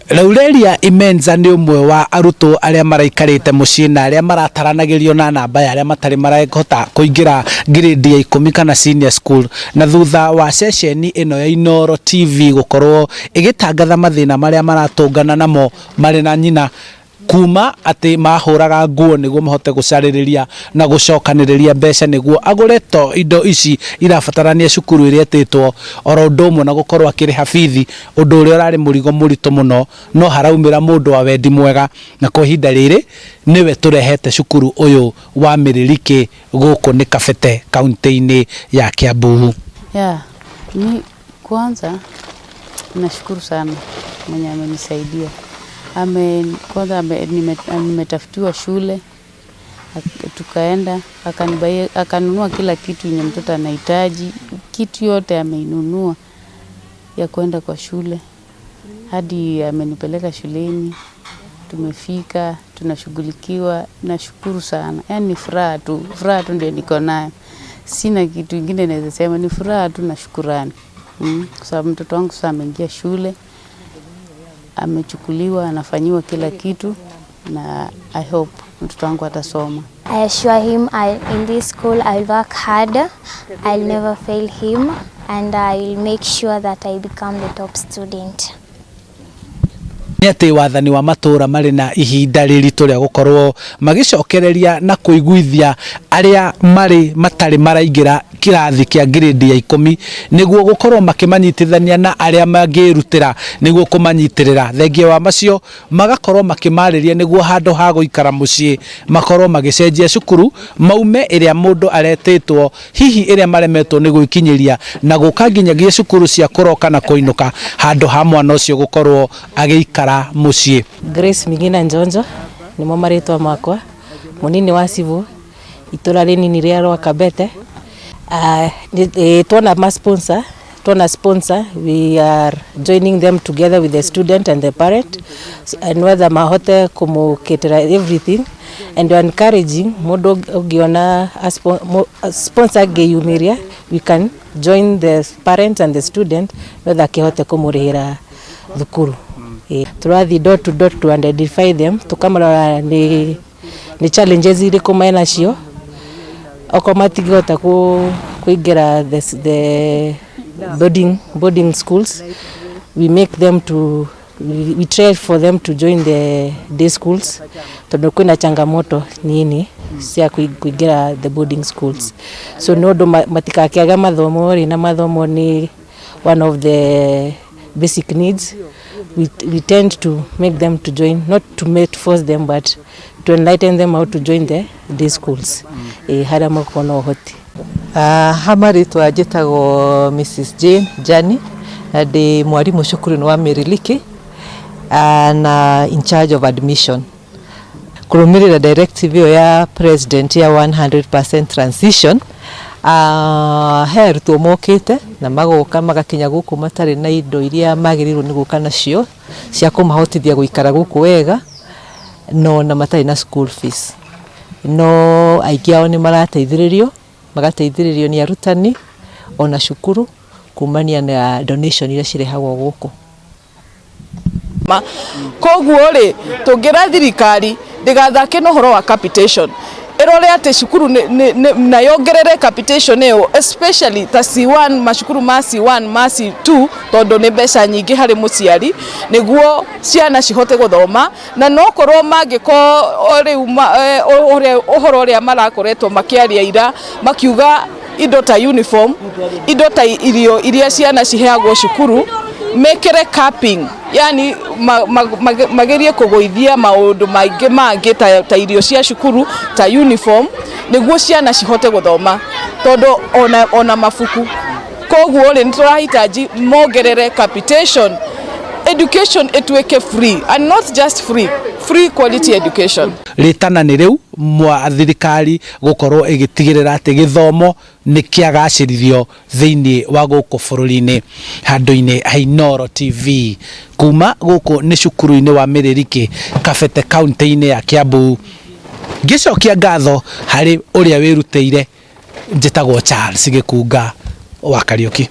Laurelia Imenza nĩ ũmwe wa arutwo arĩa maraikarĩte mũciĩ na arĩa marataranagĩrio na namba ya arĩa matarĩ marahota kũingĩra grade ya 10 kana senior school, na thutha wa ceceni ĩno ya Inooro TV gũkorwo ĩgĩtangatha mathĩna marĩa maratũngana namo marĩ na nyina, kuma atĩ mahũraga nguo nĩguo mahote gũcarĩrĩria na gũcokanĩrĩria mbeca nĩguo agũre to indo ici irabatarania cukuru ĩrĩa ĩtĩtwo, oro ũndũ ũmwe na gũkorwo akĩrĩha bithi, ũndũ ũrĩa ũrarĩ mũrigo mũritũ mũno. No haraumĩra mũndũ wa wendi mwega, na kwa ihinda rĩrĩ nĩwe tũrehete cukuru ũyũ wa Mĩrĩrikĩ gũkũ nĩ Kabete, kaunti-inĩ ya Kiambu. Yeah, mi kwanza nashukuru sana mwenye amenisaidia. Kwanza nimetafutiwa shule, tukaenda, akanibuyia, akanunua kila kitu yenye mtoto anahitaji, kitu yote ameinunua ya kwenda kwa shule, hadi amenipeleka shuleni, tumefika, tunashughulikiwa. Nashukuru sana, yaani ni furaha tu ndio niko nayo, sina kitu ingine naweza sema, ni furaha tu na shukurani, kwa sababu mtoto wangu sasa ameingia shule, amechukuliwa, anafanyiwa kila kitu na I hope mtoto wangu atasoma. I assure him in this school I'll work hard, I'll never fail him, and I'll make sure that I become the top student. Nĩ atĩ wathani wa matũra marĩ na ihinda rĩritũ rĩa gũkorwo magĩcokereria na kũiguithia arĩa marĩ matarĩ maraingĩra kĩrathi kĩa grade ya 10, nĩguo gũkorwo makĩmanyitithania na arĩa mangĩrutĩra nĩguo kũmanyitĩrĩra. Thengia wa macio, magakorwo makĩmarĩria nĩguo handũ ha gũikara mũciĩ makorwo magĩcenjia cukuru, maume ĩrĩa mũndũ aretĩtwo, hihi ĩrĩa maremetwo nĩ gwĩkinyĩria, na gũka nginyagia cukuru cia kũroka na kũinũka, handũ ha mwana ũcio gũkorwo agĩikara mũciĩ. Grace Migina Njonjo nĩmo marĩtwa makwa, mũnini wa cibũ itũra rĩnini rĩa Rwakabete. Tuona ma sponsor, tuona sponsor, we are joining them together with the student and the parent so, and whether mahote kumukitira everything, and we are encouraging mundu ũngĩona a sponsor angĩyumĩria, we can join the parent and the student whether akĩhote kũmũrĩhĩra thukuru. Tũrathiĩ door to door to identify them, tũkamarora nĩ challenges irĩkũ menacio, okorwo matingĩhota kũingĩra the boarding schools, we make them to we try for them to join the day schools, tondũ kwĩna changamoto nini cia kũingĩra the boarding schools. So nĩ ũndũ matikakĩaga mathomo rĩ, na mathomo nĩ one of the basic needs, we tend to make them to join, not to make to force them, but to enlighten them how to join the day schools, harĩa makorwo na ũhoti. Ha marĩtwa njĩtagwo Mrs Jane Jani na ndĩ mwarimũ cukuru-inĩ wa Mĩrĩliki na in charge of admission. Kũrũmĩrĩra directive ĩyo ya president ya 100% transition, he arutwo mokĩte na magoka magakinya gũkũ matarĩ na indo iria magĩrĩirwo nĩ gũka nacio cia kũmahotithia gũikara gũkũ wega, no na matarĩ na school fees, no aingĩ ao nĩ marateithĩrĩrio, magateithĩrĩrio nĩ arutani ona cukuru kumania na donation iria cirehagwo gũkũ. Koguo rĩ, tũngĩra thirikari ndĩgathake na ũhoro wa capitation, ĩrore atĩ cukuru na yongerere capitation ĩyo, especially ta C1, macukuru ma C1, ma C2, tondũ nĩ mbeca nyingĩ harĩ mũciari nĩguo ciana cihote gũthoma. Na no korwo mangĩkorwo rĩu ũhoro ũrĩa marakoretwo makĩaria ira, makiuga indo ta uniform, indo ta irio iria ciana ciheagwo cukuru, mekĩre capping, yani magerie kũgũithia maũndũ maingĩ mangĩ ta irio cia cukuru, ta uniform, nĩguo ciana cihote gũthoma, tondũ ona mabuku. Koguo rĩ, nĩ tũrahitaji mongerere capitation, education ĩtuĩke free, and not just free, free quality education. Rĩtana nĩ rĩu mwa thirikari gũkorwo ĩgĩtigĩrĩra atĩ gĩthomo nĩ kĩagacĩrithio thĩinĩ wa gũkũ bũrũri-inĩ. Handũ-inĩ ha Inooro TV, kuma gũkũ nĩ cukuru-inĩ wa Mĩrĩrikĩ, Kabete, kaunti-inĩ ya Kiambu, ngĩcokia ngatho harĩ ũrĩa wĩrutĩire, njĩtagwo Charles Gĩkunga wa Kariũki.